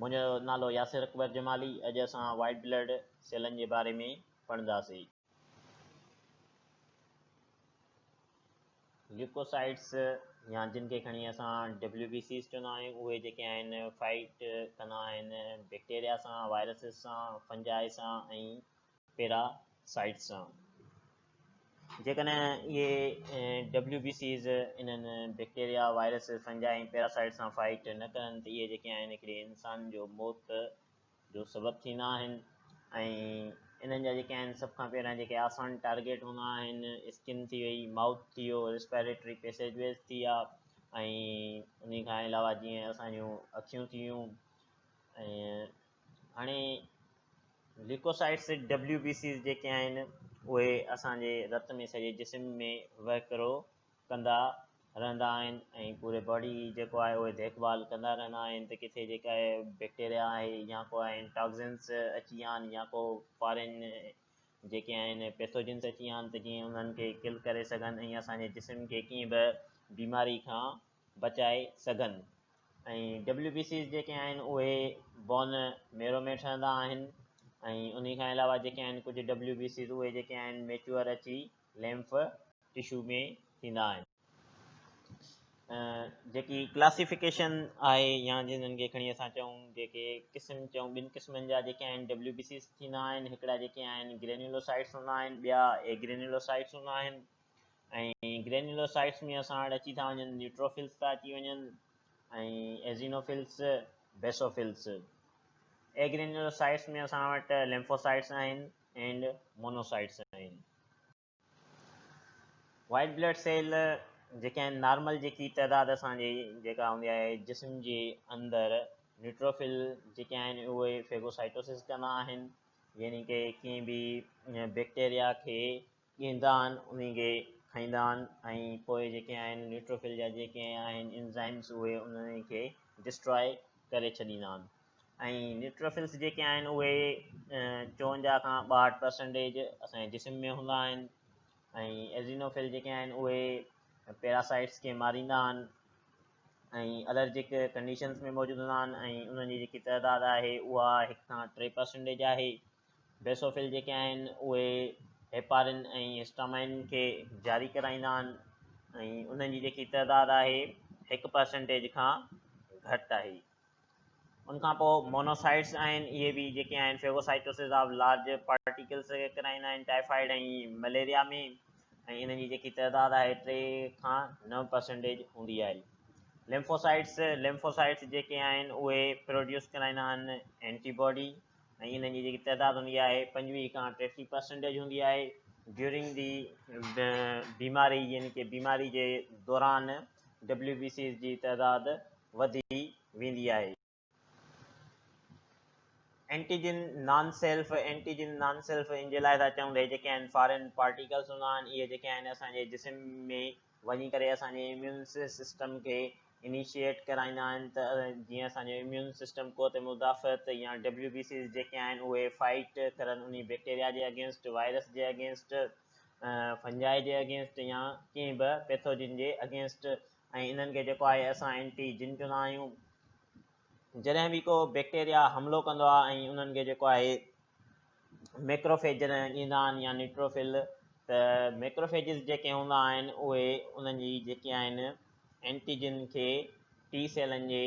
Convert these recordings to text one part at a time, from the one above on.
منهنجو نالو ياسر اڪبر جمالي اڄ اسان وائيٽ بلڊ سيلن جي باري ۾ پڙهنداسين. ليوڪوسائٽس يا جن کي کڻي اسان ڊبليو بي سيز چوندا آهيون اهي جيڪي آهن فائيٽ ڪندا آهن بيڪٽيريا سان، وائرسز سان، فنجائي سان ۽ پيراسائٽس سان. جيڪڏهن اهي ڊبليو بي سيز انهن بيڪٽيريا، وائرس، فنجائي ۽ پيراسائٽس سان فائيٽ نه ڪرن ته اهي جيڪي آهن هڪڙي انسان جو موت جو سبب ٿيندا آهن ۽ انهن جا جيڪي آهن سڀ کان پهريان جيڪي آسان ٽارگيٽ هوندا آهن اسڪن ٿي وئي، مائوٿ ٿي ويو، ريسپائريٽري پيسيج ويز ٿي ويا ۽ انهي کان علاوه جيئن اسان جون اکيون ٿي ويون ۽ هاڻي ليوڪوسائٽس ڊبليو بي سيز جيڪي آهن اهي اسان جي رت ۾ سڄي جسم ۾ وهڪرو ڪندا رهندا آهن ۽ پوري باڊي جيڪو آهي اهي ديک ڀال ڪندا رهندا آهن ته ڪٿي جيڪا بيڪٽيريا آهي يا ڪو آهن ٽاڪزنس اچي ويا آهن يا ڪو فارين جيڪي آهن پيٿوجنس اچي ويا آهن ته جيئن انهن کي ڪل ڪري سگهن ۽ اسان جي جسم کي ڪنهن به بيماري کان بچائي سگهن ۽ ڊبليو بي سيز جيڪي آهن اهي بون ميرو ۾ ٺهندا آهن ۽ انهي کان علاوه جيڪي آهن ڪجهه ڊبليو بي سيز اهي جيڪي آهن ميچوئر اچي ليمف ٽشو ۾ ٿيندا آهن. جيڪي ڪلاسيفڪيشن آهي يا جنھن کي کڻي اسان چئون جيڪي قسم چئون ٻن قسمن جا جيڪي آهن ڊبليو بي سيز ٿيندا آهن هڪڙا جيڪي آهن گرينيولوسائٽس هوندا آهن ٻيا اي گرينيولوسائٽس هوندا آهن ۽ گرينيولوسائٽس ۾ اسان وٽ اچي ٿا وڃن نيوٽروفلس ٿا اچي وڃن ۽ ايزينوفلس بيسوفلس. ايگرينيولوسائٽس ۾ اسان وٽ ليمفوسائٽس آهن اينڊ مونوسائٽس آهن. وائٽ بلڊ سيل جيڪي آهن نارمل جيڪي تعداد اسان جي جيڪا هوندي آهي جسم جي اندر نيوٽروفل جيڪي آهن اهي فيگوسائٽوسس ڪندا آهن يعني ڪي ڪنهن به بيڪٽيريا کي ڳيندا آهن انهي کي کائيندا آهن ۽ پوء جيڪي آهن نيوٽروفل جا جيڪي آهن انزائمس اهي انهن کي ڊسٽرائي ڪري ڇڏيندا آهن ۽ نيوٽروفلس جيڪي آهن اهي 54 کان 62 پرسنٽيج اسان جي جسم ۾ هوندا آهن ۽ ايزينوفل جيڪي آهن اهي پيراسائٽس کي ماريندا آهن ۽ الرجڪ ڪنڊيشنز ۾ موجود هوندا آهن ۽ انهن جي جيڪي تعداد آهي اها 1 کان 3 پرسنٽيج آهي. بيسوفل جيڪي آهن اهي هيپارين ۽ هسٽامائن کي جاري ڪرائيندا آهن ۽ انهن جي جيڪي تعداد آهي هڪ پرسنٽيج کان گهٽ آهي. ان کان پوء مونوسائٽس آهن اهي به جيڪي آهن فيگوسائٽوسز آف لارج پارٽيڪلس کي ڪرائيندا آهن ٽائيفائيڊ ۽ مليريا ۾ ۽ انهن جي جيڪي تعداد آهي 3 کان 9 پرسنٽيج هوندي آهي. ليمفوسائٽس ليمفوسائٽس جيڪي آهن اهي پروڊيوس ڪرائيندا آهن اينٽي باڊي ۽ انهن جي جيڪي تعداد هوندي آهي 25 کان 33 پرسنٽيج هوندي آهي ڊيورنگ the بيماري يعني ڪي بيماري جي دوران ڊبليو بي سيز جي تعداد وڌي ويندي آهي. Antigen non self, antigen non self ان جي لاء ٿا چئون ته هي جيڪي آهن فارين پارٽيڪلس هوندا آهن اهي جيڪي آهن اسان جي جسم ۾ وڃي ڪري اسان جي اميون سسٽم کي انيشيئيٽ ڪرائيندا آهن ته جيئن اسان جو اميون سسٽم قوت مدافعت يا ڊبليو بي سيز جيڪي آهن اهي فائيٽ ڪرن انهي بيڪٽيريا جي اگينسٽ، وائرس جي اگينسٽ، فنجائي جي اگينسٽ يا ڪنهن به پيٿوجن جي اگينسٽ ۽ انهن کي جيڪو آهي اسان اينٽي جن چوندا آهيون. جڏهن به ڪو بيڪٽيريا حملو ڪندو آهي ۽ انهن کي جيڪو آهي ميڪروفيج جڏهن ايندا آهن يا نيوٽروفل ته ميڪروفيجز جيڪي هوندا آهن اهي انهن جي جيڪي آهن اينٽيجن کي ٽي سيلن جي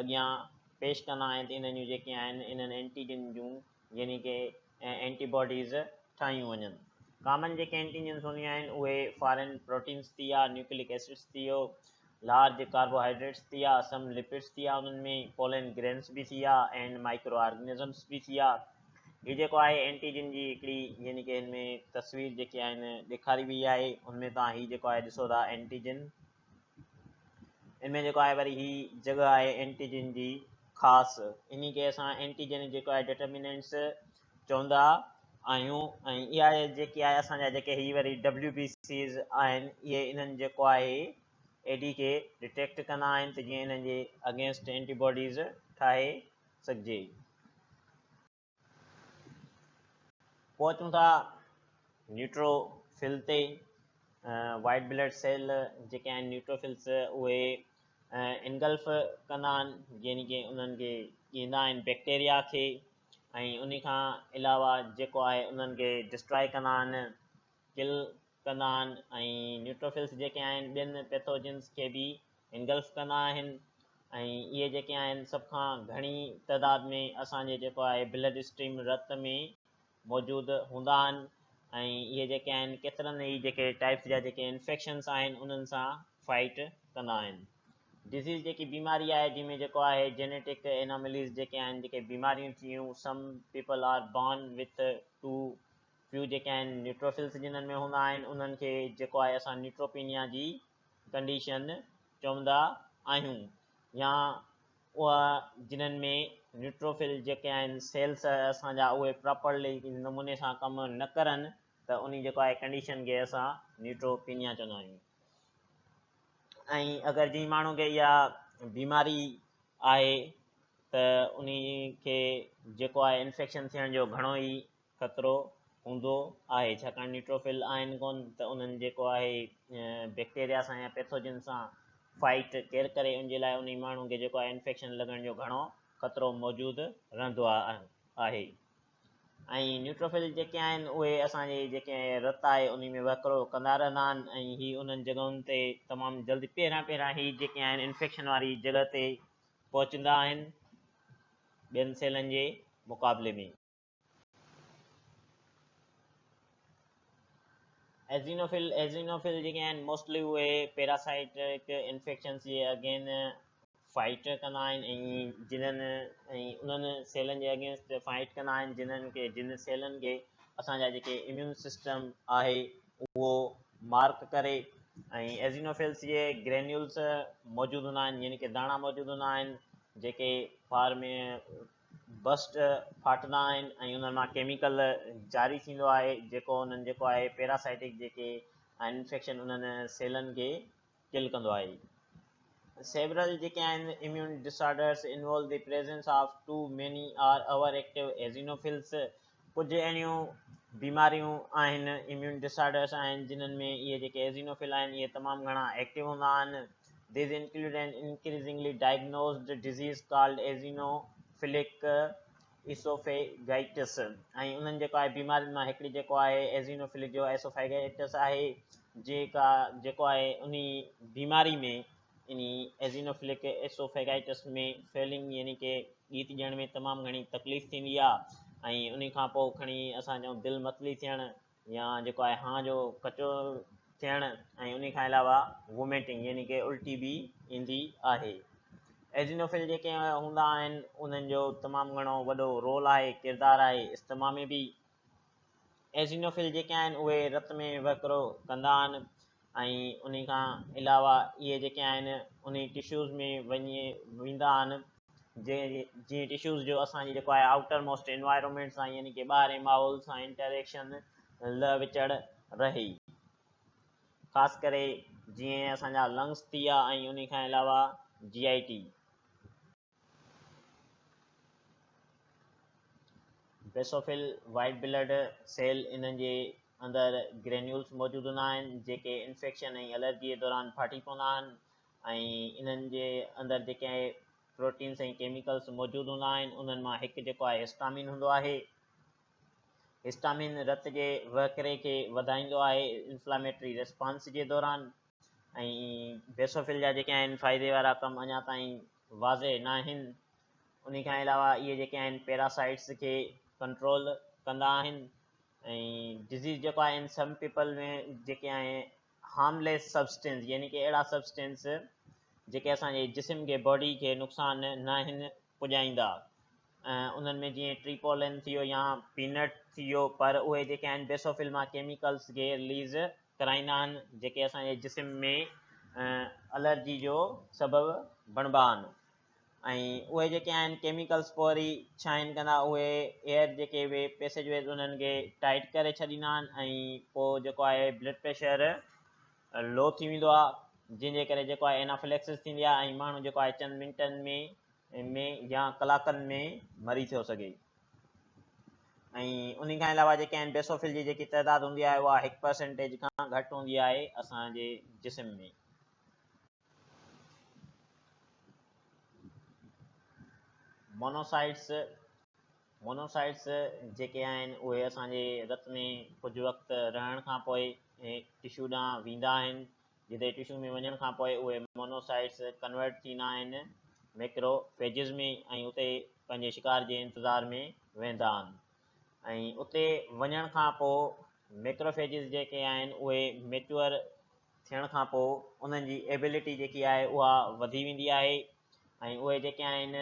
اڳيان پيش ڪندا آهن ته انهن جون جيڪي آهن انهن اينٽيجن جون يعني ڪي اينٽي باڊيز ٺاهيون وڃن. ڪامن جيڪي اينٽيجنس هونديون آهن اهي فارين پروٽينس ٿي ويا، نيوڪليڪ ايسڊس ٿي ويو، لارج ڪاربوهائيڊريٽس ٿي ويا، سم لپڊس ٿي ويا انهن ۾ پولين گرينس به ٿي ويا اينڊ مائڪرو آرگنزمس به ٿي ويا. هي جيڪو آهي اينٽيجن جي هڪڙي يعني ڪي هن ۾ تصوير جيڪي آهن ڏيکاري وئي آهي ان ۾ توهان هي جيڪو آهي ڏسو ٿا اينٽيجن ان ۾ جيڪو آهي وري هي جڳهه آهي اينٽيجن جي خاص انهي کي اسان اينٽيجن جيڪو آهي ڊٽرميننٽس چوندا آهيون ۽ اها جيڪي آهي اسان جا جيڪي هي وري ڊبليو بي سيز آهن اهي انهن جيڪو آهي اي ڊي کي ڊٽيڪٽ ڪندا آهن ته جيئن انهن جي اگينسٽ اينٽي باڊيز ٺاهي سگهجي. پوء اچون ٿا نيوٽرو فل تي وائٽ بلڊ سيل جيڪي آهن نيوٽرو فلس اهي انگلف ڪندا آهن يعني ڪي انهن کي ڏيندا آهن بيڪٽيريا کي ۽ ان کان علاوه جيڪو آهي انهن کي ڊسٽرائي ڪندا آهن، ڪل ڪندا آهن ۽ نيوٽروفلس جيڪي آهن ٻين پيٿوجنس کي به انگلف ڪندا آهن ۽ اهي جيڪي آهن سڀ کان گهڻي تعداد ۾ اسان جي جيڪو آهي بلڊ اسٽريم رت ۾ موجود هوندا آهن ۽ اهي جيڪي آهن ڪيترن ئي جيڪي ٽائپس جا جيڪي انفيڪشنس آهن انهن سان فائٽ ڪندا آهن. ڊزيز جيڪي بيماري آهي جنهن ۾ جيڪو آهي جينيٽڪ انامليز جيڪي آهن جيڪي بيماريون ٿيون some people are born with too few جيڪي آهن نيوٽروفلس جنھن ۾ هوندا آهن انهن کي جيڪو آهي اسان نيوٽروپينيا جي ڪنڊيشن چوندا آهيون يا اها جنھن ۾ نيوٽروفل جيڪي آهن سيلس اسان جا اهي پراپرلي نموني سان ڪم نه ڪرن ته انهي جيڪو آهي ڪنڊيشن کي اسان نيوٽروپينيا چوندا آهيون. ۽ اگر جنهن ماڻهو کي اها بيماري آهي ته انهي کي جيڪو آهي انفيڪشن ٿيڻ جو گهڻو ئي خطرو هوندو آهي ڇاڪاڻ نيوٽروفل آهن ڪون ته انهن جيڪو آهي بيڪٽيريا سان يا پيٿوجن سان فائٽ ڪير ڪري ان جي لاء انهي ماڻهو کي جيڪو آهي انفيڪشن لڳڻ جو گهڻو خطرو موجود رهندو آهي. ۽ نيوٽروفل جيڪي آهن اهي اسان جي جيڪي رت آهي انهي ۾ وهڪرو ڪندا رهندا آهن ۽ هي انهن جڳهن تي تمام جلدي پهريان پهريان هي جيڪي آهن انفيڪشن واري جڳهه تي پهچندا آهن ٻين سيلن جي مقابلي ۾. ايزينوفل ايزينوفل جيڪي آهن موسٽلي اهي پيراسائٽڪ انفيڪشنس جي اگين فائٽ ڪندا آهن ۽ جنھن ۽ انهن سيلن جي اگينسٽ فائٽ ڪندا آهن جنھن کي جن سيلن کي اسان جا جيڪي اميون سسٽم آهي اهو مارڪ ڪري ۽ ايزينوفلس جي گرينيولس موجود هوندا آهن يعني ڪي داڻا موجود هوندا آهن جيڪي فار ۾ بسٽ ڦاٽندا آهن ۽ انهن مان ڪيميڪل جاري ٿيندو آهي جيڪو انهن جيڪو آهي پيراسائٽڪ جيڪي آهن انفيڪشن انهن سيلن کي ڪل ڪندو آهي. سيورل جيڪي آهن immune disorders involve the presence of too many or over active eosinophils ڪجهه اهڙيون بيماريون آهن اميون ڊس آرڊرس آهن جنھن ۾ اهي جيڪي ايزينوفل آهن اهي تمام گهڻا ايڪٽو هوندا آهن These include an increasingly diagnosed disease called eosinophilic esophagitis ۽ انهن جيڪو آهي بيمارين مان هڪڙي جيڪو آهي ايزينوفلڪ جو ايسوفيگائٽس آهي جيڪا جيڪو آهي انهي بيماري ۾ انهي ايزينوفلڪ ايسوفيگائٽس ۾ سويلنگ يعني ڪي ڳيت ڏيڻ ۾ تمام گهڻي تڪليف ٿيندي آهي ۽ انهي کان پوء کڻي اسان چئون دل متلي ٿيڻ يا جيڪو آهي هانء جو ڪچو ٿيڻ ۽ انهي کان علاوه ووميٽنگ يعني ڪي الٽي به ايندي آهي. ايزينوفل جيڪي هوندا آهن انهن جو تمام گهڻو وڏو رول آهي ڪردار آهي استما ۾ به. ايزينوفل جيڪي آهن اهي رت ۾ وهڪرو ڪندا آهن ۽ انهي کان علاوه اهي جيڪي آهن انهي ٽشوز ۾ وڃي ويندا آهن جيئن ٽشوز جو اسان جي جيڪو آهي آئوٽر موسٽ انوائرمينٽ سان يعني ڪي ٻاهرين ماحول سان انٽريڪشن لهه وچڙ رهي خاص ڪري جيئن اسان جا لنگس ٿي ويا ۽ انهي کان علاوه G I T. Basophil white blood cell انهن جي اندر گرينيولز موجود هوندا آهن جيڪي انفيڪشن ۽ الرجي دوران ڦاٽي پوندا آهن ۽ انهن جي اندر جيڪي پروٽينز ۽ ڪيميڪلز موجود هوندا آهن انهن مان هڪ جيڪو آهي هسٽامين هوندو آهي. هسٽامين رت جي وهڪري کي وڌائيندو آهي انفلاميٽري ريسپانس جي دوران ۽ بيسوفل جا جيڪي آهن فائدي وارا ڪم اڃا تائين واضح ناهن. انهي کان علاوه اهي جيڪي آهن پيراسائٽس کي ڪنٽرول ڪندا آهن ۽ ڊزيز جيڪو آهي ان سم پيپل ۾ جيڪي آهن هارمليس سبسٽنس يعني ڪي اهڙا سبسٽنس جيڪي اسان جي جسم کي باڊي کي نقصان ناهن پڄائيندا انهن ۾ جيئن ٽريپولن ٿي ويو يا پينٽ ٿي ويو پر اهي جيڪي آهن بيسوفل مان ڪيميڪلس کي رليز ڪرائيندا آهن جيڪي اسان جي جسم ۾ الرجي جو سبب بڻبا آهن ۽ اهي جيڪي آهن ڪيميڪلس پوء وري ڇا آهن ڪندا اهي ايئر جيڪي اهي پيسيج ويز انهن کي ٽائيٽ ڪري ڇڏيندا آهن ۽ پوء جيڪو آهي بلڊ پريشر لو ٿي ويندو آهي جنهن جي ڪري جيڪو آهي اينافليڪسس ٿيندي آهي ۽ ماڻهو جيڪو آهي چند منٽن ۾ ۾ يا ڪلاڪن ۾ مري ٿيو سگهي ۽ انهي کان علاوه جيڪي آهن بيسوفل جي جيڪي تعداد هوندي آهي اها هڪ پرسنٽيج کان گهٽ هوندي آهي اسان جي جسم ۾. مونوسائٽس، مونوسائٽس جيڪي آهن اهي اسان جي رت ۾ ڪجهه وقت رهڻ کان پوء ٽشو ڏانهن ويندا آهن، جتي ٽشو ۾ وڃڻ کان پوء اهي مونوسائٽس ڪنورٽ ٿيندا آهن ميڪرو فيجز ۾ ۽ اتي پنهنجي شڪار جي انتظار ۾ ويهندا آهن ۽ اتي وڃڻ کان پوء ميڪرو فيجز جيڪي آهن اهي ميچوئر ٿيڻ کان پوء انهن جي ايبلٽي جيڪي آهي اها وڌي ويندي آهي ۽ اهي جيڪي آهن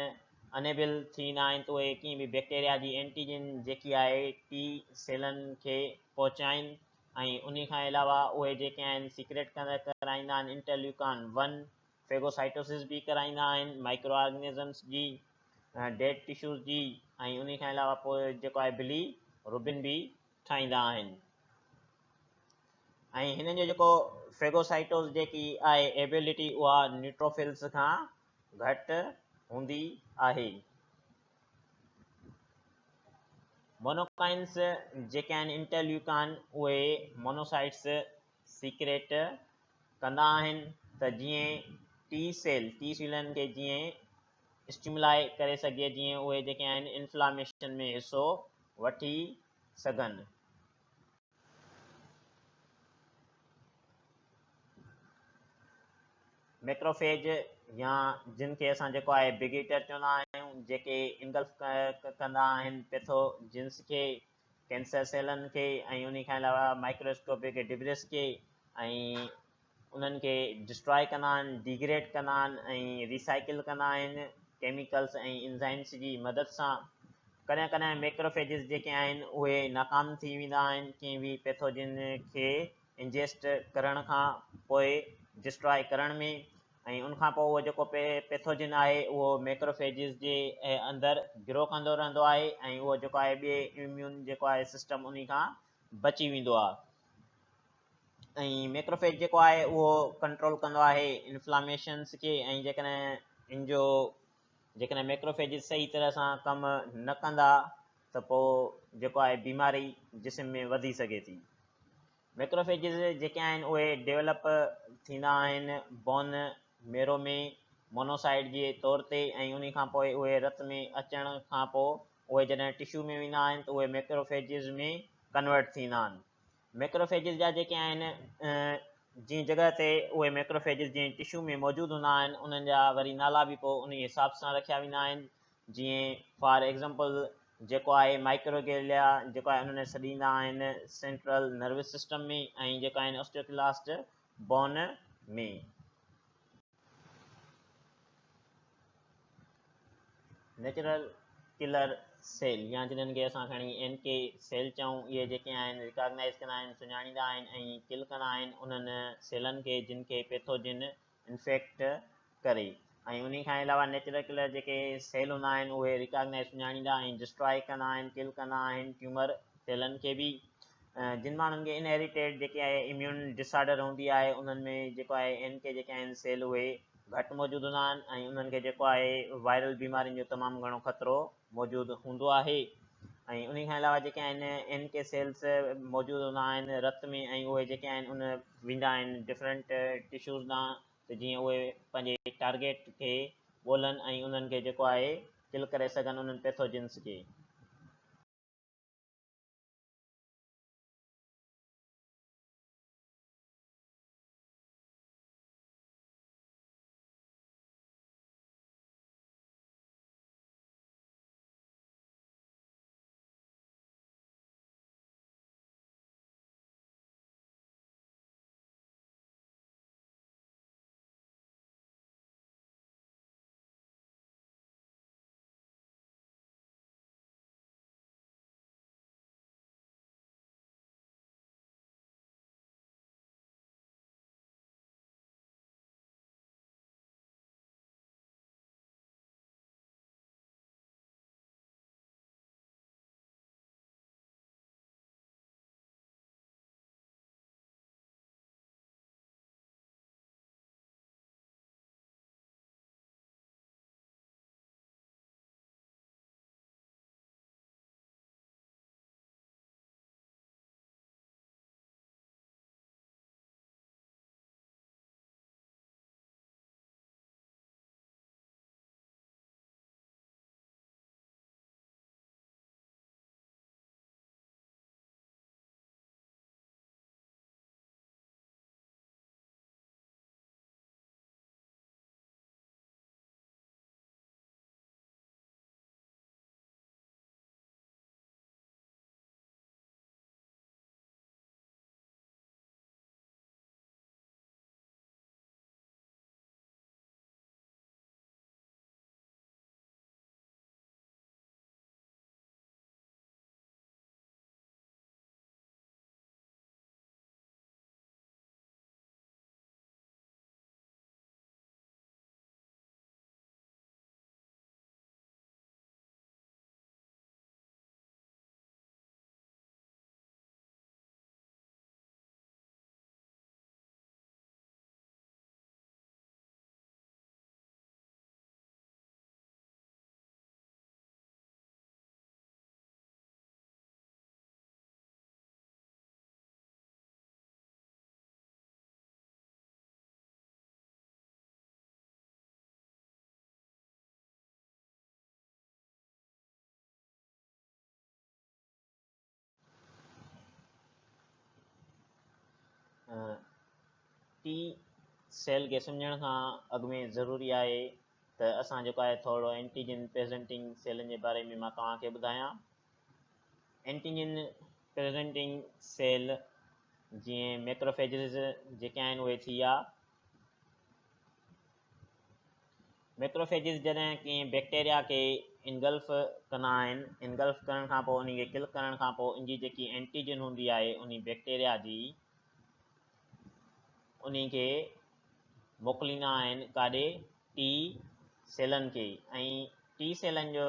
انيبل ٿي ويندا آهن ته اهي ڪنهن به بيڪٽيريا جي اينٽيجن جيڪي آهي ٽي سيلن کي پهچائين ۽ انهي کان علاوه اهي جيڪي آهن سيڪريٽ ڪرائيندا آهن انٽرليوڪان ون، فيگوسائٽوسس به ڪرائيندا آهن مائڪرو آرگنزمس جي، ڊيڊ ٽشوز جي ۽ انهي کان علاوه پوء جيڪو آهي بلي روبن به ٺاهيندا آهن ۽ هنن جو جيڪو فيگوسائٽوز جيڪي آهي ايبلٽي اها نيوٽروفلز کان گهٽ هوندي آهي. مونوڪائنس جيڪي آهن انٽرليوڪان اهي مونوسائٽس سيڪريٽ ڪندا آهن ته جيئن ٽي سيل ٽي سيلن کي جيئن اسٽيمولائي ڪري سگهجي جيئن اهي جيڪي آهن انفلاميشن ۾ حصو وٺي سگهن. ميڪروفيج يا جن کي اسان جيڪو آهي بگ ايٽر چوندا آهيون جيڪي انگلف ڪندا آهن پيٿوجنس کي، ڪينسر سيلن کي ۽ انهي کان علاوه مائڪروسڪوپڪ ڊبرس کي ۽ انهن کي ڊسٽرائي ڪندا آهن، ڊيگريڊ ڪندا آهن ۽ ريسائيڪل ڪندا آهن ڪيميڪلس ۽ انزائمس جي مدد سان. ڪڏهن ڪڏهن ميڪروفيجز جيڪي آهن اهي ناڪام ٿي ويندا آهن ڪنهن به پيٿوجن کي انجيسٽ ڪرڻ کان پوء ڊسٽرائي ڪرڻ ۾ ۽ ان کان پوء اهو جيڪو پيٿوجن آهي اهو ميڪروفيجز جي اندر گرو ڪندو رهندو آهي ۽ اهو جيڪو آهي ٻئي اميون جيڪو آهي سسٽم انهي کان بچي ويندو آهي ۽ ميڪروفيج جيڪو آهي اهو ڪنٽرول ڪندو آهي انفلاميشنس کي ۽ جيڪڏهن ان جو جيڪڏهن ميڪروفيجز صحيح طرح سان ڪم نه ڪندا ته پوء جيڪو آهي بيماري جسم ۾ وڌي سگهي ٿي. ميڪروفيجز جيڪي آهن اهي ڊيولپ ٿيندا آهن بون ميرو ۾ مونوسائيٽ جي طور تي ۽ انهي کان پوء اهي رت ۾ اچڻ کان پوء اهي جڏهن ٽشو ۾ ويندا آهن ته اهي ميڪروفيجز ۾ ڪنورٽ ٿيندا آهن. ميڪروفيجز جا جيڪي آهن جنهن جڳهه تي اهي ميڪروفيجز جنهن ٽشو ۾ موجود هوندا آهن انهن جا وري نالا به پوء انهي حساب سان رکيا ويندا آهن جيئن فار ايگزامپل جيڪو آهي مائڪروگليا جيڪو آهي انهن سڏيندا آهن سينٽرل نروس سسٽم ۾ ۽ جيڪو آهن osteoclast bone ۾. Natural killer cell يا جنھن کي اسان کڻي اين ڪي سيل چئون اهي جيڪي آهن ريڪاگنائز ڪندا آهن سڃاڻيندا آهن ۽ ڪل ڪندا آهن انهن سيلن کي جن کي پيٿوجن انفيڪٽ ڪري ۽ انهي کان علاوه نيچرل ڪلر جيڪي سيل هوندا آهن اهي ريڪاگنائز سڃاڻيندا ۽ ڊسٽرائي ڪندا آهن ڪل ڪندا آهن ٽيومر سيلن کي به جن ماڻهن کي انهيريٽيڊ جيڪي آهي اميون ڊسآرڊر هوندي آهي انهن ۾ جيڪو آهي اين ڪي جيڪي آهن سيل اهي گهٽ موجود هوندا آهن ۽ انهن کي جيڪو آهي وائرل بيمارين جو تمام گهڻو خطرو موجود هوندو آهي ۽ انهي کان علاوه جيڪي آهن اين ڪي سيلز موجود هوندا آهن رت ۾ ۽ اهي جيڪي آهن ان ويندا آهن ڊفرنٽ ٽشوز ڏانهن ته جيئن اهي پنهنجي ٽارگيٽ کي ڳولن ۽ انهن کي جيڪو آهي ڪل ڪري سگهن انهن پيٿوجنس کي. ٽي سيل کي سمجهڻ کان اڳ ۾ ضروري آهي ته اسان جيڪو آهي ٿورو اينٽيجن پريزنٽنگ سيلن جي باري ۾ مان توهان کي ٻڌايان. اينٽيجن پريزنٽنگ سيل جيئن ميڪروفيجز جيڪي آهن اهي ٿي ويا. ميڪروفيجز جڏهن ڪنهن بيڪٽيريا کي انگلف ڪندا آهن، انگلف ڪرڻ کان پوء انهي کي ڪل ڪرڻ کان پوء ان جي جيڪي اينٽيجن هوندي آهي انهي بيڪٽيريا جي انهي کي موڪليندا آهن ڪاڏي ٽي سيلن کي ۽ ٽي سيلن جو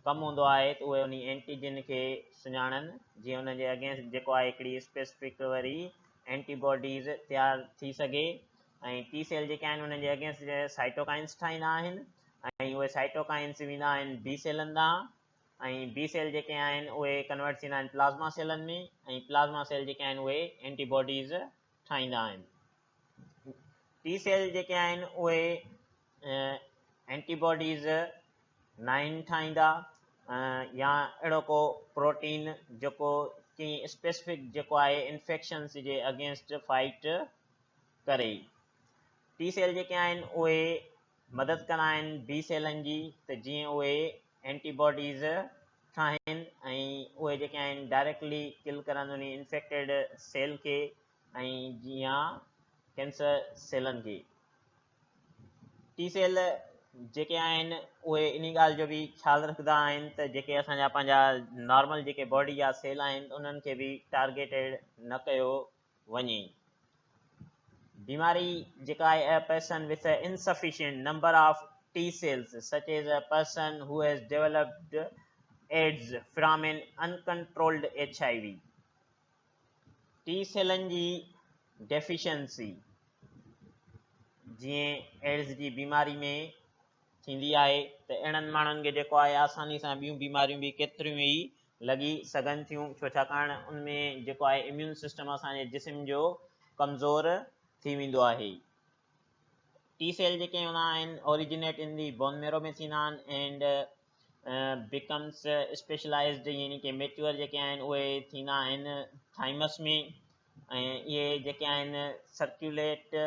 ڪم هوندو آهي ته اهي انهي اينٽيجن کي سڃاڻن جيئن انهن جي اگينسٽ جيڪو آهي هڪڙي اسپيسفڪ وري اينٽي باڊيز تيار ٿي سگهي ۽ ٽي سيل جيڪي آهن انهن جي اگينسٽ سائٽوڪائنس ٺاهيندا آهن ۽ اهي سائٽوڪائنس ويندا آهن بي سيلن ڏانهن ۽ بي سيل جيڪي آهن اهي ڪنورٽ ٿيندا آهن پلازما سيلن ۾ ۽ پلازما سيل جيڪي آهن اهي اينٽي باڊيز ٺاهيندا آهن. ٽي سيل جيڪي آهن اهي اينٽي باڊيز ناهن ٺاهيندا يا اهڙو ڪو پروٽين جيڪو ڪنهن اسپيسفڪ جيڪو آهي انفيڪشنس جي اگينسٽ فائٽ ڪري. ٽي سيل جيڪي آهن اهي مدد ڪندا آهن بي سيلن جي ته جيئن اهي اينٽي باڊيز ٺاهين ۽ اهي جيڪي آهن ڊائريڪٽلي ڪل ڪرن انهي انفيڪٽيڊ سيل کي ۽ يا ڪينسر سيلن کي. ٽي سيل جيڪي آهن اهي انهي ڳالهه جو به خيال رکندا آهن ته جيڪي اسان جا پنهنجا نارمل جيڪي باڊي جا سيل آهن انهن کي به ٽارگيٽيڊ نه ڪيو وڃي. بيماري جيڪا آهي a person with a insufficient number of T cells such as a person who has developed AIDS from an uncontrolled H I V. T سيلن جي ڊيفيشنسي جيئن ايڊز جي بيماري ۾ ٿيندي آهي ته اهڙن ماڻهن کي جيڪو آهي آساني سان ٻيون بيماريون به ڪيتريون ئي لڳي سگهن ٿيون ڇو ڇاڪاڻ ان ۾ جيڪو آهي اميون سسٽم اسان جي جسم جو ڪمزور ٿي ويندو آهي. ٽي سيل جيڪي هوندا آهن اوريجنيٽ ان the bone ميرو ۾ ٿيندا آهن اينڊ بيڪمس اسپيشلائزڊ يعني ڪي ميچوئر جيڪي آهن اهي ٿيندا آهن ٿائمس ۾ ۽ اهي جيڪي آهن سرڪيوليٽ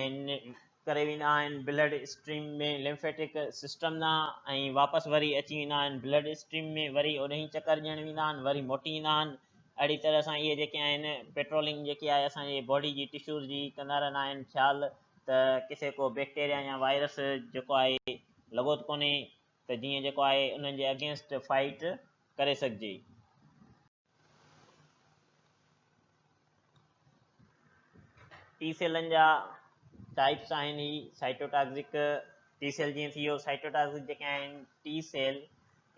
۽ ڪري ويندا آهن بلڊ اسٽريم ۾ لمفيٽڪ سسٽم ڏانهن ۽ واپس وري اچي ويندا آهن بلڊ اسٽريم ۾ وري اوڏانهن چڪر ڏيڻ ويندا آهن وري موٽي ايندا آهن اهڙي طرح سان اهي جيڪي آهن پيٽرولنگ جيڪي آهي اسان جي باڊي جي ٽشوز جي ڪندا رهندا آهن خيال ته ڪٿي ڪو بيڪٽيريا يا وائرس جيڪو آهي لڳو ته ڪونهي ته جيئن جيڪو آهي انهن جي اگينسٽ فائيٽ ڪري سگهجي. ٽي سيلن جا ٽائپس آهن هي سائٽوٽاڪسڪ ٽي سيل جيئن ٿي ويو سائٽوٽاڪسڪ جيڪي آهن ٽي سيل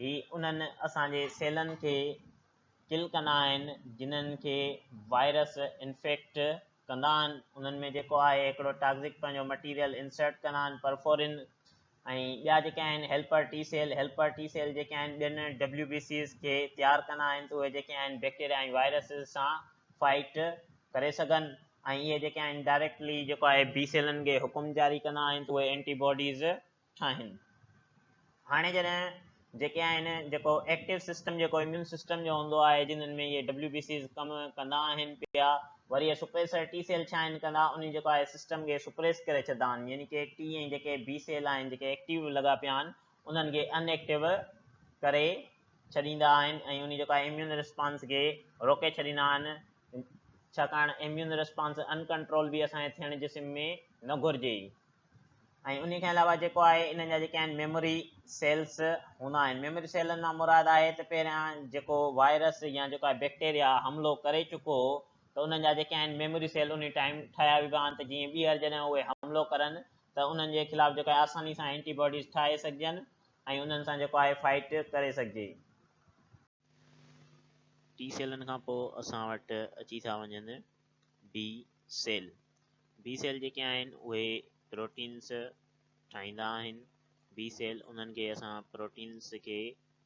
هي انهن اسان جي سيلن کي ڪل ڪندا آهن جنھن کي وائرس انفيڪٽ ڪندا آهن انهن ۾ جيڪو آهي هڪڙو ٽاڪسڪ پنهنجو مٽيريل انسرٽ ڪندا آهن پرفورين ۽ ٻيا جيڪي آهن helper T cell, Helper T cell، جيڪي آهن ٻين ڊبليو بي سيز کي تيار ڪندا آهن ته اهي جيڪي آهن بيڪٽيريا ۽ وائرسز سان فائيٽ ڪري سگهن ۽ اهي جيڪي آهن ڊائريڪٽلي جيڪو آهي بي سيلن کي حڪم جاري ڪندا آهن ته اهي اينٽي باڊيز ٺاهين. هاڻي جڏهن جيڪي آهن جيڪو ايڪٽو سسٽم جيڪو اميون سسٽم جو هوندو آهي جنھن ۾ اهي ڊبليو بي سيز ڪم ڪندا آهن پيا وري اهي سپريسر ٽي سيل ڇا آهن ڪندا انهي جيڪو آهي سسٽم کي سپريس ڪري ڇڏندا آهن يعني ڪي ٽي ۽ جيڪي بي سيل آهن جيڪي ايڪٽو لڳا پيا آهن انهن کي ان ايڪٽو ڪري ڇڏيندا آهن ۽ انهي جيڪو آهي اميون رسپانس کي روڪي ڇڏيندا آهن ڇاڪاڻ اميون رسپانس ان ڪنٽرول به اسان جي ٿيڻ جسم ۾ نه گهرجي. ۽ انهي کان علاوه جيڪو آهي انهن جا جيڪي آهن ميموري سيلس هوندا آهن ميموري سيلن مان مراد آهي ته پهريان جيڪو وائرس يا جيڪو آهي بيڪٽيريا حملو ڪري چڪو هو ته انهن جا جيڪي آهن ميموري سيل انهي ٽائيم ٺاهيا ويبا آهن ته جيئن ٻيهر جڏهن اهي حملو ڪرن ته انهن جي خلاف جيڪو آهي آساني سان اينٽي باڊيز ٺاهي سگهجن ۽ انهن سان جيڪو آهي فائٽ ڪري سگهجي. ٽي سيلن کان پوء اسان وٽ اچي ٿا وڃن بي سيل. بي سيل جيڪي آهن اهي پروٽينس ٺاهيندا آهن. بي سيل انهن کي اسان پروٽينس کي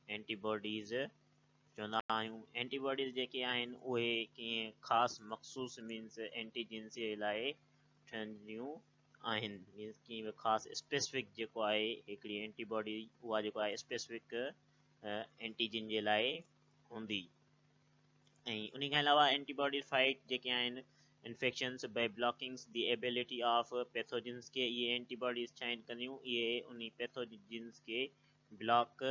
اينٽي باڊيز چوندا آهيون. اينٽي باڊيز جيڪي آهن اهي ڪنهن خاص مخصوص مينس اينٽيجنس جي لاء ٺهنديون آهن. مينس ڪنهن به خاص اسپيسفڪ جيڪو آهي هڪڙي اينٽي باڊي اها جيڪو آهي اسپيسفڪ اينٽيجن جي لاء هوندي. ۽ انهي کان علاوه اينٽي باڊيز فائيٽ جيڪي آهن Infections by blocking the ability of pathogens کي اهي اينٽي باڊيز ڇا آهن ڪنديون اهي انهي پيٿوجنز کي بلاڪ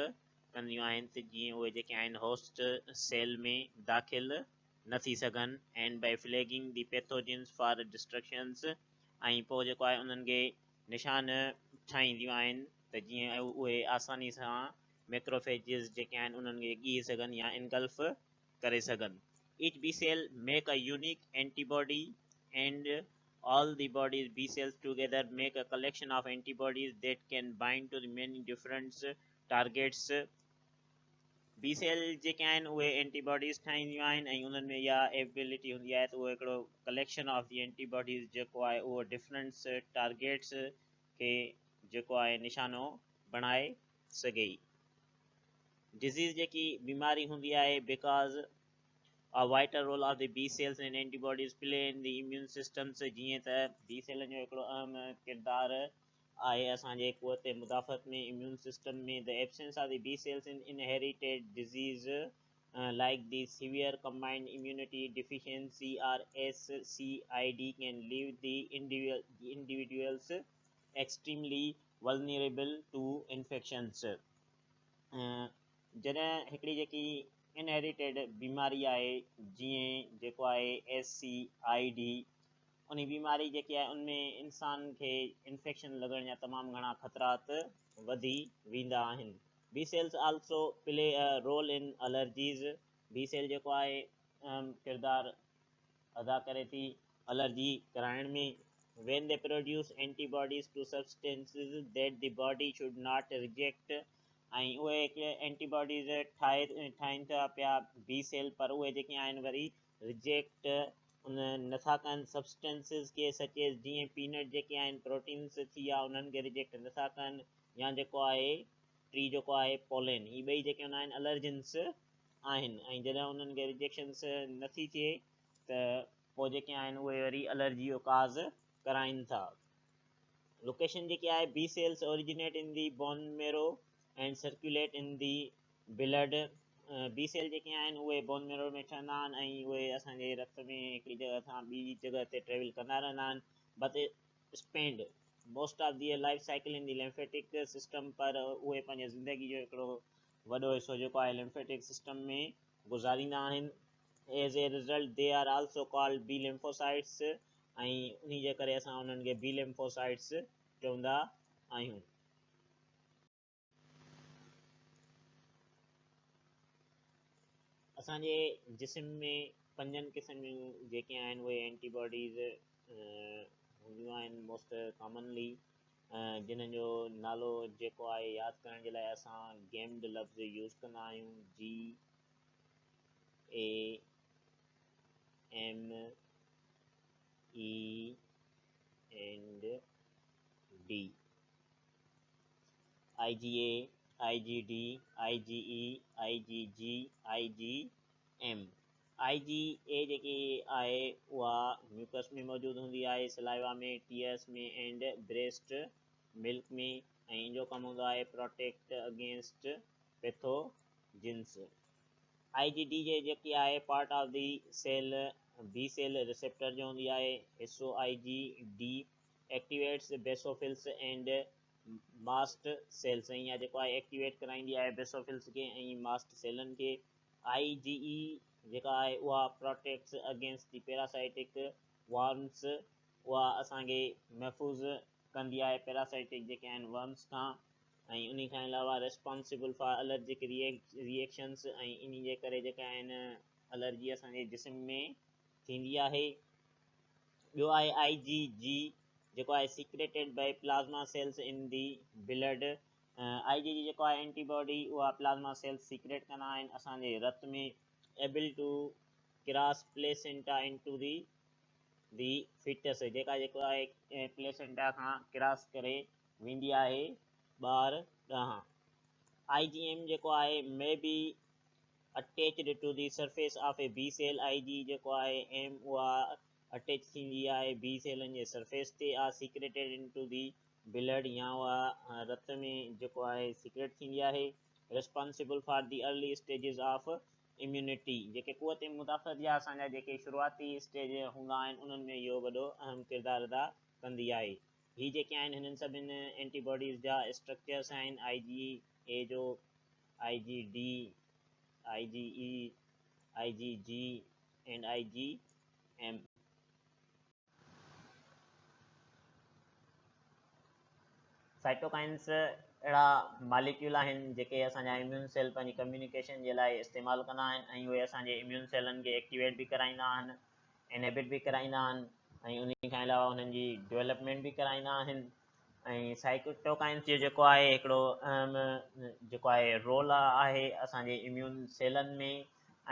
ڪنديون آهن ته جيئن اهي جيڪي آهن هوسٽ سيل ۾ داخل نه ٿي سگهن and by flagging the pathogens for destructions ۽ پوء جيڪو آهي انهن کي نشان ٺاهينديون آهن ته جيئن اهي آساني سان ميڪروفيجز جيڪي آهن انهن کي ڳيهي سگهن يا انگلف ڪري سگهن. Each B cell make a unique antibody and all the body's B cells together make a collection of antibodies that can bind to the many different targets. B cell جيڪي آهن اهي اينٽي باڊيز ٺاهينديون آهن ۽ انهن ۾ اها ability هوندي آهي ته اهو هڪڙو collection of the anti bodies جيڪو آهي اهو ڊفرنٽس ٽارگيٽس کي جيڪو آهي نشانو بڻائي سگهي. ڊزيز جيڪي بيماري هوندي آهي because a vital role of the B cells and antibodies play in the immune systems جيئن ته بي سيلن جو هڪڙو اهم ڪردار آهي اسان جي قوت مدافعت ۾ immune system ۾ the absence of the B cells in inherited disease like the severe combined immunity deficiency or S C I D can leave the individuals extremely vulnerable to infections. جڏهن هڪڙي جيڪي انهيريٽيڊ بيماري آهي جيئن جيڪو آهي ايس سي I D انهي بيماري جيڪي آهي ان ۾ انسان کي انفيڪشن لڳڻ جا تمام گهڻا خطرات وڌي ويندا آهن. B cells also play a role in allergies B cell جيڪو آهي اهم ڪردار ادا ڪري ٿي الرجي ڪرائڻ ۾. When they produce antibodies to substances that the body should not reject ۽ اهي هڪ اينٽي باڊيز ٺاهي ٺاهين ٿا پيا بي سيل پر اهي جيڪي آهن وري ريجيڪٽ ان نٿا ڪن سبسٽينسز کي سچ ايز جيئن پينٽ جيڪي آهن پروٽينس ٿي ويا انهن کي ريجيڪٽ نٿا ڪن يا جيڪو آهي ٽي جيڪو آهي پولين هي ٻئي جيڪي هوندا آهن الرجنس آهن ۽ جڏهن انهن کي ريجيڪشنس نٿي ٿئي ته پوء جيڪي آهن اهي وري الرجي جو ڪاز ڪرائين ٿا. لوڪيشن جيڪي آهي B cells originate in the bone marrow and circulate in the blood B cell جيڪي آهن اهي بون ميرو ۾ ٺهندا آهن ۽ اهي اسان جي رت ۾ هڪڙي جڳهه کان ٻي جڳهه تي ٽريول ڪندا رهندا آهن but spend most of their life cycle in the lymphatic system پر اهي پنهنجي زندگي جو هڪڙو وڏو حصو جيڪو آهي لمفيٽڪ سسٽم ۾ گذاريندا آهن. As a result they are also called B lymphocytes ۽ انهي جي ڪري اسان انهن کي بي لمفوسائٽس چوندا آهيون. اسان جي جسم ۾ پنجن قسم جون جيڪي آهن اهي اينٽي باڊيز هونديون آهن موسٽ ڪامنلي جنھن جو نالو جيڪو آھي ياد ڪرڻ جي لاء اسان گيمڊ لفظ يوز ڪندا آھيون جي A M A and D I G A I G D I G A I G G I G M I G A جيڪي آهي اها ميوڪس ۾ موجود هوندي آهي saliva ۾ tears ۾ and breast milk ۾ ۽ ان جو ڪم هوندو آهي protect against pathogens. I G D جي جيڪي آهي part of the cell B cell receptor جو هوندي آهي حصو I G D activates basophils and mast cells ۽ اها جيڪو آهي ايڪٽيويٽ ڪرائيندي آهي بيسوفلس کي ۽ ماسٽ سيلن کي. آء جي اي جيڪا آهي اها protects against the parasitic worms اها اسان کي محفوظ ڪندي آهي پيراسائٽڪ جيڪي آهن ورمس کان ۽ انهي کان علاوه ريسپانسبل فار الرجڪ ريئيڪشنس ۽ انهي جي ڪري جيڪا آهن الرجي اسان جي جسم ۾ ٿيندي آهي. ٻيو آهي آء جي جي جيڪو آهي secreted by plasma cells in the blood I G G جيڪو آهي اينٽي باڊي اها پلازما سيلز سيڪريٽ ڪندا آهن اسان جي رت ۾ able to cross placenta into the the fetus جيڪا جيڪو آهي پليسينٽا کان ڪراس ڪري ويندي آهي ٻار ڏانهن. آء جي ايم جيڪو آهي may be attached to the surface of a B cell I G جيڪو آهي ايم اها اٽيچ ٿيندي آهي بي سيلن جي سرفيس تي are secreted into the blood يا اها رت ۾ جيڪو آهي سيڪريٽ ٿيندي آهي responsible for the early stages of immunity جيڪي قوت مدافعت جا اسان جا جيڪي شروعاتي اسٽيج هوندا آهن انهن ۾ اهو وڏو اهم ڪردار ادا ڪندي آهي. هي جيڪي آهن هنن سڀن اينٽي باڊيز جا اسٽرڪچرس آهن آئي جي اي جو، I G D, I G A, I G G and I G M. Cytokines اهڙا ماليڪيول آهن جيڪي اسان جا اميون سيل پنهنجي ڪميونيڪيشن جي لاء استعمال ڪندا آهن ۽ اهي اسان جي اميون سيلن کي ايڪٽيويٽ به ڪرائيندا آهن، انهبٽ به ڪرائيندا آهن ۽ انهي کان علاوه انهن جي ڊولپمينٽ به ڪرائيندا آهن ۽ سائيٽوڪائنس جو جيڪو آهي هڪڙو اهم جيڪو آهي رول آهي اسان جي اميون سيلن ۾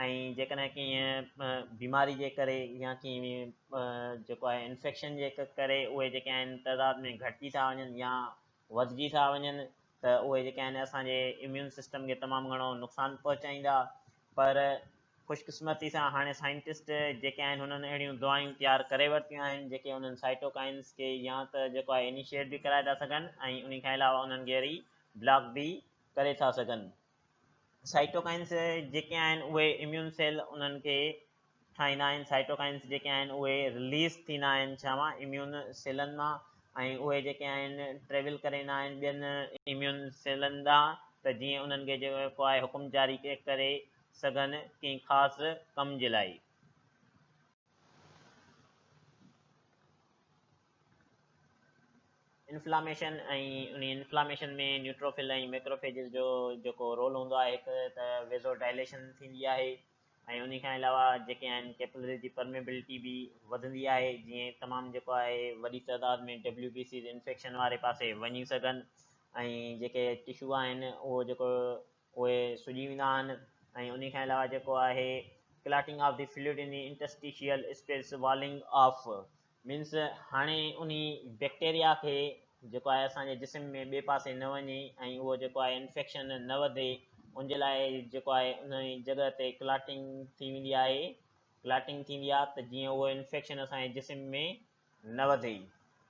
۽ جيڪڏهن ڪنهن بيماري جي ڪري يا ڪنهن جيڪو آهي انفيڪشن جي ڪري اهي جيڪي آهن تعداد ۾ گهٽجي ٿا وڃن يا وڌجي ٿا وڃن ته اهي جيڪي آهن اسان جي اميون سسٽم کي تمام گهڻو نقصان پهچائيندا پر خوش قسمتي سان هاڻي سائنٽسٽ جيڪي آهن هنن اهڙيون دعائون تيار ڪري ورتيون آهن جيڪي انهن سائٽوڪائنس کي يا ته جيڪو آهي انيشيٽ به ڪرائي ٿا سگهن ۽ انهي کان علاوه انهن کي وري بلاڪ به ڪري ٿا سگهن. سائٽوڪائنس جيڪي آهن اهي اميون سيل انهن کي ٺاهيندا آهن سائٽوڪائنس جيڪي آهن اهي رليز ٿيندا آهن ڇا مان اميون سيلن مان ۽ اهي جيڪي آهن ٽريول ڪري ايندا آهن ٻين اميون سيلن ڏانهن ته جيئن انهن کي جيڪو آهي حڪم جاري ڪري سگهن ڪنهن خاص ڪم جي لاء. انفلاميشن ۽ انهي انفلاميشن ۾ نيوٽروفل ۽ ميڪروفيجز جو جيڪو رول هوندو آهي هڪ ته ويزو ڊائليشن ٿيندي آهي ۽ انهي کان علاوه جيڪي آهن ڪيپلري جي پرميبلٽي به وڌندي آهي جيئن تمام جيڪو آهي وڏي تعداد ۾ ڊبليو بي سيز انفيڪشن واري پاسي وڃي سگهن ۽ جيڪي ٽشو آهن اهو جيڪو اهي سڄي ويندا آهن ۽ انهي کان علاوه جيڪو آهي clotting of the fluid in the interstitial space walling off means هاڻي انهي بيڪٽيريا کي جيڪو آهي اسان جي جسم ۾ ٻئي پاسي نه وڃي ۽ اهو جيڪو آهي انفيڪشن نه وڌي ان جي لاء جيڪو آهي انهي جڳهه تي ڪلاٽنگ ٿي ويندي آهي ڪلاٽنگ ٿيندي آهي ته جيئن اهو انفيڪشن اسان جي جسم ۾ نه وڌي.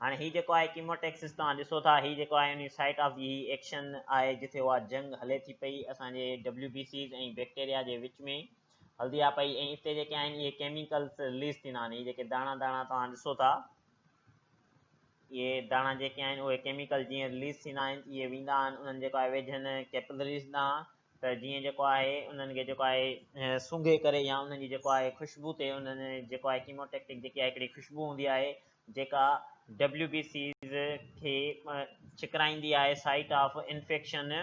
هاڻي هي جيڪو آهي ڪيموٽيڪسس توهان ڏسو ٿا هي جيڪو آهي انهي site of the he action آهي جٿي اها جنگ هلي ٿي پئي اسان جي ڊبليو بي سيز ۽ بيڪٽيريا جي وچ ۾ هلدي آ پئي ۽ اتي جيڪي آهن اهي ڪيميڪلس رليز ٿيندا آهن هي جيڪي داڻا داڻا توهان ڏسو ٿا اهي داڻا جيڪي آهن اهي ڪيميڪل جيئن رليز ٿيندا آهن اهي ويندا آهن انهن جيڪو آهي ويجهن ڪيپلريز ڏانهن ته جيئن جيڪو آهي انهن کي جيڪو آهي سونگهي ڪري يا انهن جي جيڪو آهي خوشبو تي انهن جيڪو آهي ڪيموٽيڪٽڪ جيڪي آهي هڪڙي خوشبو هوندي آهي جيڪا ڊبليو بي سيز کي ڇڪرائيندي آهي سائيٽ آف انفيڪشن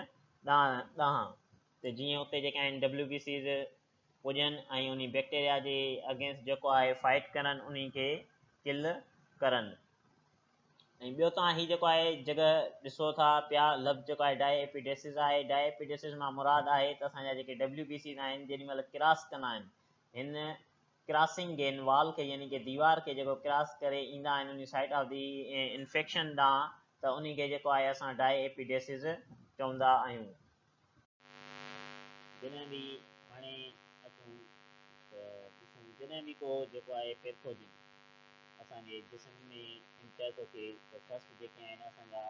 ڏانهن ته جيئن اتي جيڪي آهن ڊبليو بي سيز پڄن ۽ انهي بيڪٽيريا جي اگينسٽ جيڪو آهي فائٽ ڪرن انهي کي ڪل ڪرن. ۽ ٻيو توهان هي جيڪو آهي جڳهه ڏسو ٿا پيا لفظ جيڪو آهي ڊائي ايپيڊيسز آهي ڊائي ايپيڊيسز مان مراد آهي ته اسان جا جيڪي ڊبليو بي سيز آهن جيڏي مهل ڪراس ڪندا آهن هن ڪراسنگ گين وال کي يعني کہ ديوار کي جيڪو ڪراس ڪري ايندا آهن ان سائيٽ آف the infection ڏانهن ته انهي کي جيڪو آهي اسان ڊائي ايپيڊيسز چوندا آهيون. جڏهن به هاڻي اچون ته ڏسون جڏهن به ڪو جيڪو آهي پيٿوجن اسان جي جسم ۾ انٽر ٿو ٿئي ته فرسٽ جيڪي آهن اسان جا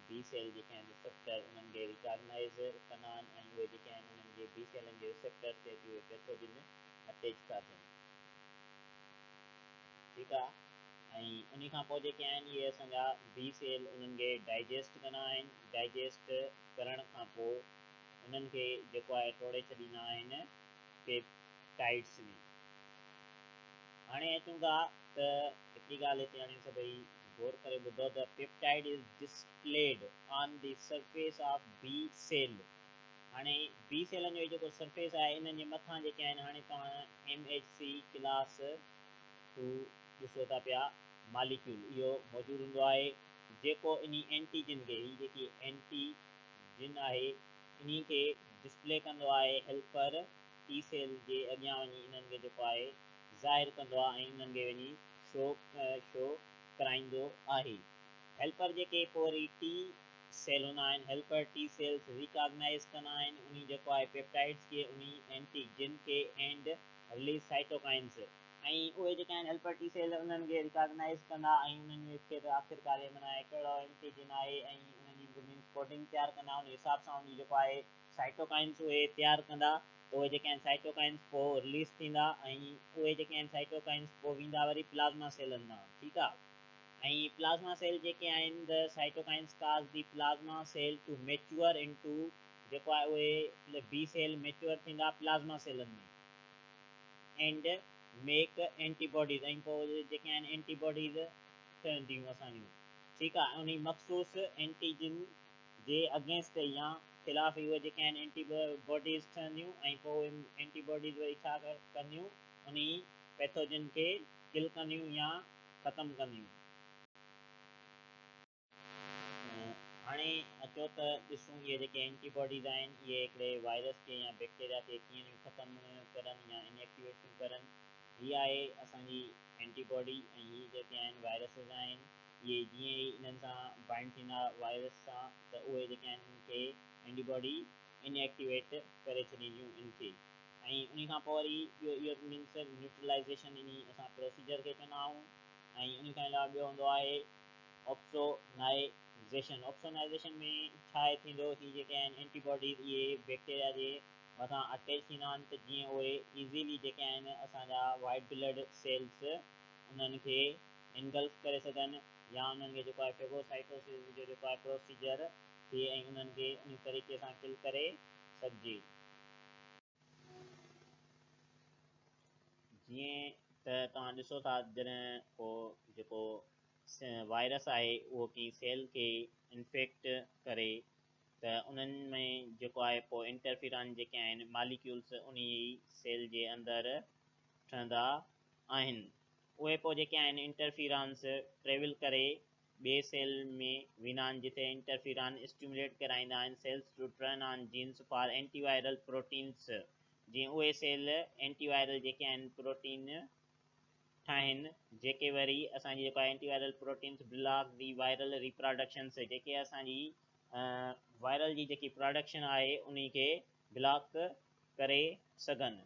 بي سيل جيڪي آهن ريسيپٽر انهن کي ريڪاگنائز ڪندا آهن ۽ اهي جيڪي آهن انهن جي بي سيلن جي ريسيپٽرس تي اچي اهي پيٿوجن اٽيچ ٿا ٿين ٺيڪ آ ۽ انهي کان پوء جيڪي آهن اهي اسان جا بي سيل انهن کي ڊائجيسٽ ڪندا آهن ڊائجيسٽ ڪرڻ کان پوء انهن کي جيڪو آهي ٽوڙي ڇڏيندا آهن پيپٽائيڊس ۾. هاڻي اچون ٿا ته هڪڙي ڳالهه هتي هاڻي سڀئي غور ڪري ٻڌو ته peptide is displayed on the surface of B cell هاڻي بي سيلن جو هي جيڪو سرفيس آهي انهن جي مٿان جيڪي آهن هاڻي توهان ايم ايڇ سي ڪلاس 2 ڏسو ٿا پيا ماليڪيول اهو موجود هوندو آهي جيڪو انهي اينٽي جن کي هي جيڪي اينٽي جن آهي انهي کي ڊسپلي ڪندو آهي هيلپر ٽي سيل جي اڳيان وڃي انهن کي جيڪو آهي ظاهر ڪندو آهي ۽ انهن کي وڃي شو شو ڪرائيندو آهي هيلپر جيڪي پوء وري ٽي سيل هوندا آهن هيلپر ٽي سيلز ريڪاگنائز ڪندا آهن انهي جيڪو آهي پيپٽائيڊز کي انهي اينٽي جن کي اينڊ رليز سائٽوڪائنز ۽ اهي جيڪي آهن هيلپر ٽي سيل انهن کي ريڪاگنائيز ڪندا ۽ انهن کي ته آخرڪار هي معنيٰ ڪهڙو اينٽيجن آهي ۽ انهن جي مينس ڪوڊنگ تيار ڪندا ان حساب سان ان جي جيڪو آهي سائٽوڪائنس اهي تيار ڪندا ته اهي جيڪي آهن سائٽوڪائنس پوء رليز ٿيندا ۽ اهي جيڪي آهن سائٽوڪائنس پوء ويندا وري پلازما سيلن ڏانهن ٺيڪ آ ۽ پلازما سيل جيڪي آهن the cytokines cause the plasma cell to mature into جيڪو آهي اهي بي سيل ميچوئر ٿيندا پلازما سيلن ۾ اينڊ ميڪ اينٽي باڊيز ۽ پوء جيڪي آهن اينٽي باڊيز ٺهنديون اسان جون ٺيڪ آ انهي مخصوص اينٽيجن جي اگينسٽ يا خلاف اهي جيڪي آهن اينٽي باڊيز ٺهنديون ۽ پوء اهي اينٽي باڊيز وري ڇا ڪنديون انهي پيٿوجن کي ڪل ڪنديون يا ختم ڪنديون. هاڻي اچو ته ڏسون اهي جيڪي اينٽي باڊيز آهن اهي هڪڙي وائرس کي يا بيڪٽيريا کي ڪيئن ٿيون ختم ڪرن يا ان ايڪٽيويٽ ٿيون ڪرن. هي آهي اسان جي اينٽي باڊي ۽ هي جيڪي آهن وائرسز آهن. اهي جيئن ئي انهن سان بائنڊ ٿيندا وائرس سان ته اهي جيڪي آهن انهن کي اينٽي باڊي ان ايڪٽيويٽ ڪري ڇڏينديون ان کي ۽ انهي کان پوء وري ٻيو اهو مينس نيوٽرلائيزيشن انهي اسان پروسيجر کي چوندا آهيون ۽ انهي کان علاوه ٻيو هوندو آهي اوپسونائيزيشن اوپسونائيزيشن ۾ ڇا آهي ٿيندو هي جيڪي آهن اينٽي باڊيز اهي بيڪٽيريا جي مٿان اٽيچ ٿيندا آهن ته جيئن اهي ايزيلي جيڪي آهن اسان جا وائيٽ بلڊ سيلس انهن کي انگلف ڪري سگهن يا انهن کي جيڪو آهي فيگوسائٽوسز جو جيڪو آهي پروسيجر ٿئي ۽ انهن کي انهي طريقي سان ڪل ڪري سگهجي. جيئن ته توهان ڏسو ٿا جڏهن ڪو جيڪو وائرس آهي اهو ڪنهن سيل کي انفيڪٽ ڪري ته انهن ۾ جيڪو آهي پوء انٽرفيران جيڪي آهن ماليڪيولس انهي سيل جي اندر ٺهندا آهن. اهي پوء جيڪي آهن انٽرفيرانس ٽريول ڪري ٻئي سيل ۾ ويندا آهن جتي انٽرفيران اسٽيموليٽ ڪرائيندا آهن cells to turn on genes for anti viral proteins جيئن اهي سيل اينٽي وائرل جيڪي آهن پروٽين ٺاهن جيڪي وري اسان جي جيڪو anti viral proteins block the viral reproductions جيڪي اسان جي وائرل جي جيڪي پراڊڪشن آهي انهي کي بلاڪ ڪري سگهن.